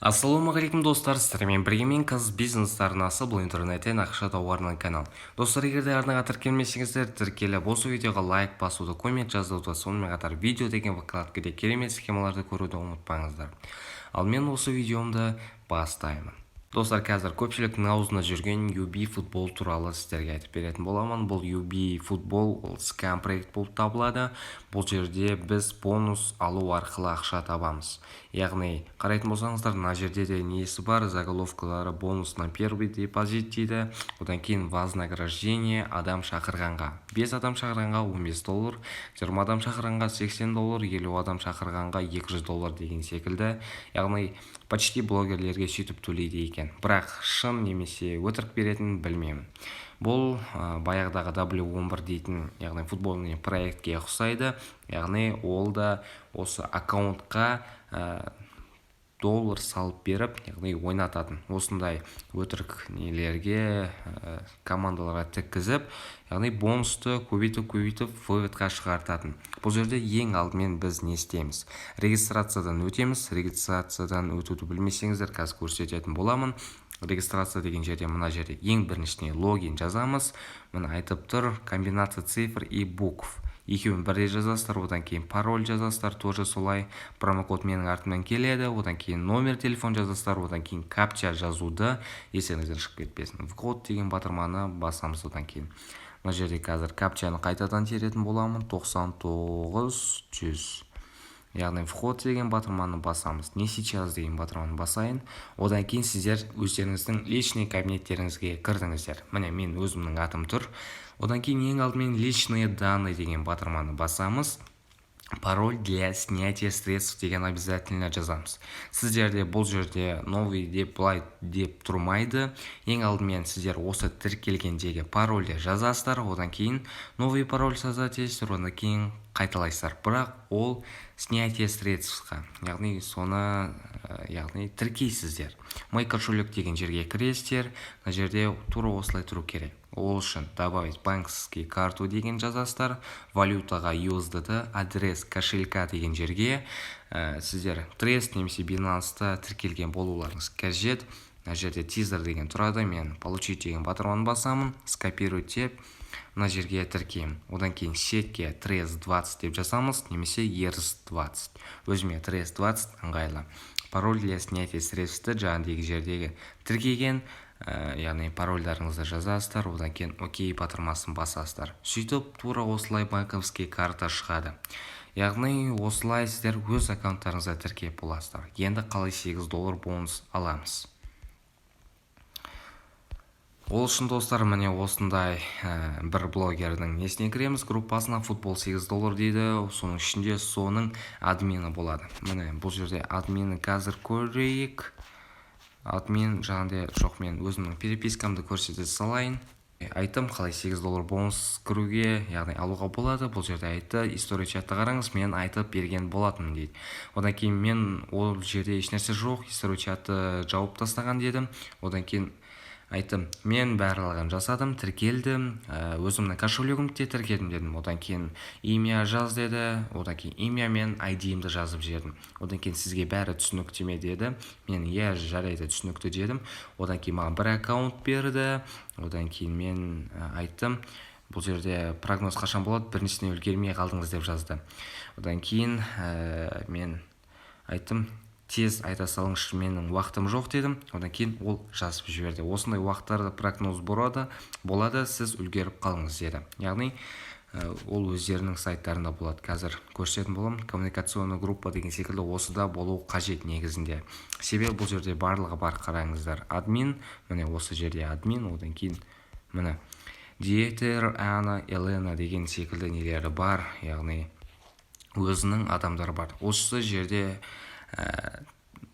Ассалаумағалейкум, достар! Сіздермен бірге мен, Қаз Бизнес арнасы. Бұл интернеттен ақша табу арналған канал. Достар, егер де арнаға тіркелмесеңіздер, тіркеліп, осы видеоға лайк басуды, коммент жазуды, сонымен қатар «Видео» деген вкладкада керемет схемаларды көруді ұмытпаңыздар. Ал мен осы видеомды бастаймын. Достар, қазір көпшіліктің аузында жүрген UB футбол туралы сіздерге айтып беретін боламын. Бұл UB футбол, ол скам проект болып табылады. Бұл жерде біз бонус алу арқылы ақша табамыз. Яғни қарайтын болсаңыздар, мына жерде де несі бар, заголовкалары: «Бонус на первый депозит» дейді. Одан кейін вознаграждение адам шақырғанға: 5 адам шақырғанға 15 доллар, 20 адам шақырғанға 80 доллар, 50 адам шақырғанға 200 доллар деген секілді. Яғни почти блогерлерге сөйтіп төлейді екен, бірақ шын немесе өтірік беретінін білмеймін. Бұл баяғыдағы W11 дейтін, яғни футбольный проектке ұқсайды. Яғни ол да осы аккаунтқа доллар салып беріп, яғни ойнататын, осындай өтірік нелерге, командаларға тіккізіп, яғни бонусты көбейтіп, көбейтіп, выводқа шығартатын. Бұл жерде ең алдымен біз не істейміз? Регистрациядан өтеміз. Регистрациядан өтуді білмесеңіздер, қазір көрсететін боламын. «Регистрация» деген жерде, мына жерде ең біріншісіне логин жазамыз. Міне, айтып тұр: комбинация цифр и букв, екеуін бірдей жазасыздар. Одан кейін пароль жазасыздар, тоже солай. Промокод менің артымнан келеді. Одан кейін номер телефон жазасыздар. Одан кейін капча жазуды есіңізден шығып кетпесін. «Вход» деген батырманы басамыз. Одан кейін мына жерде қазір капчаны қайтадан теретін боламын: 99 100. Яғни «Вход» деген батырманы басамыз. «Не сейчас» деген батырманы басайын. Одан кейін сіздер өздеріңіздің личный кабинеттеріңізге кірдіңіздер. Міне, мен өзімнің атым тұр. Одан кейін ең алдымен «Личные данные» деген батырманы басамыз. «Пароль для снятия средств» деген обязательно жазамыз. Сіздерде бұл жерде «Новый» деп, былай деп тұрмайды. Ең алдымен сіздер осы тіркелгендегі парольді жазасыздар, одан кейін «Новый пароль создать» дейсіздер, одан кейін қайталайсыздар. Бірақ ол снятие средствқа, яғни соны яғни тіркейсіздер. «Мой кошелек» деген жерге кіресіздер. Мына жерде тура осылай тұру керек. Ол үшін «Добавить банковский карту» деген жазасыздар, валютаға USDT, «Адрес кошелька» деген жерге сіздер Trust немесе Binance'та тіркелген болуларыңыз қажет. Мына жерде тизер деген тұрады. Мен «Получить» деген батырманы басамын, «Скопировать» деп, мына жерге тіркеймін. Одан кейін сетке TRC 20 деп жазамыз немесе ERC 20. Өзіме TRC 20 ыңғайлы. «Пароль для снятия средств» жаңағыдегі жердегі тіркеген, яғни парольдарыңызды жазасыздар. Одан кейін «Окей» батырмасын басасыздар. Сөйтіп тура осылай банковский карта шығады. Яғни осылай сіздер өз аккаунттарыңызға тіркеп боласыздар. Енді қалай 8 доллар бонус аламыз? Ол үшін, достар, міне, осындай бір блогердің несіне кіреміз, группасына. «Футбол 8 доллар» дейді. Соның ішінде соның админі болады. Міне, бұл жерде админі қазір көрейік. Админ жаңағыдай жоқ, мен өзімнің перепискамды көрсете салайын. Айттым, қалай 8 доллар бонус кіруге, яғни алуға болады. Бұл жерде айтты: «История чатты қараңыз, мен айтып берген болатынмын», – дейді. Одан кейін мен: «Ол жерде ешнәрсе жоқ, история чатты жауып тастаған», – дедім. Одан кейін айттым: «Мен барлығын жасадым, тіркелдім, өзімнің кошелегімді де тіркедім», – дедім. Одан кейін «Имя жаз» деді. Одан кейін имя мен айдиімді жазып жібердім. Одан кейін «Сізге бәрі түсінікті ме?» деді. Мен: «Иә, жарайды, түсінікті», – дедім. Одан кейін маған бір аккаунт берді. Одан кейін мен айттым: «Бұл жерде прогноз қашан болады, біріншісіне үлгермей қалдыңыз», – деп жазды. Одан кейін мен айттым: «Тез айта салыңызшы, менің уақытым жоқ», – дедім. Одан кейін ол жазып жіберді: «Осындай уақыттарда прогноз болады, сіз үлгеріп қалыңыз», – деді. Яғни ол өздерінің сайттарында болады, қазір көрсететін боламын. «Коммуникационный группа» деген секілді осыда болу қажет негізінде, себебі бұл жерде барлығы бар. Қараңыздар, админ, міне, осы жерде админ. Одан кейін, міне, Диетер, Анна, Елена деген секілді нелері бар, яғни өзінің адамдары бар. Осы жерде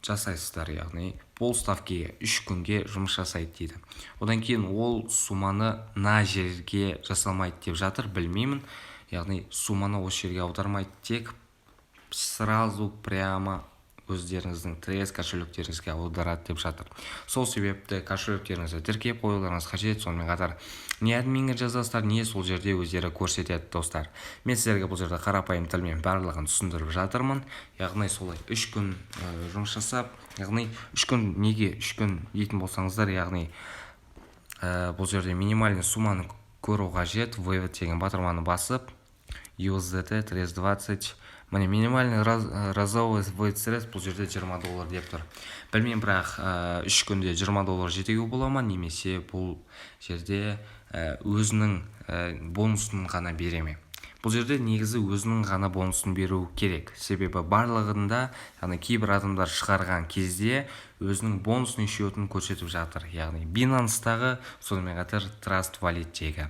жасайсыздар. Яғни полставкеге 3 күнге жұмыс жасайды дейді. Одан кейін ол сумманы мына жерге жасалмайды деп жатыр, білмеймін. Яғни сумманы осы жерге аудармайды, тек сразу прямо өздеріңіздің Trust кошелектеріңізге аударады деп жатыр. Сол себепті кошелектеріңізді тіркеп қоюларыңыз қажет. Сонымен қатар не админге жазасыздар, не сол жерде өздері көрсетеді. Достар, мен сіздерге бұл жерде қарапайым тілмен барлығын түсіндіріп жатырмын. Яғни солай 3 күн жұмыс жасап Яғни 3 күн. Неге 3 күн дейтін болсаңыздар, яғни бұл жерде минимальный сумманы көру қажет. «Вывод» деген батырманы басып, USDT TRC20, міне, минимальный разовый вывод средств бұл жерде 20 доллар деп тұр. Білмеймін, бірақ 3 күнде 20 доллар жетуге бола ма немесе бұл жерде өзінің бонусын ғана бере ме? Бұл жерде негізі өзінің ғана бонусын беру керек, себебі барлығында, яғни кейбір адамдар шығарған кезде өзінің бонусный счетын көрсетіп жатыр, яғни Binance'тағы, сонымен қатар Trust Wallet'тегі.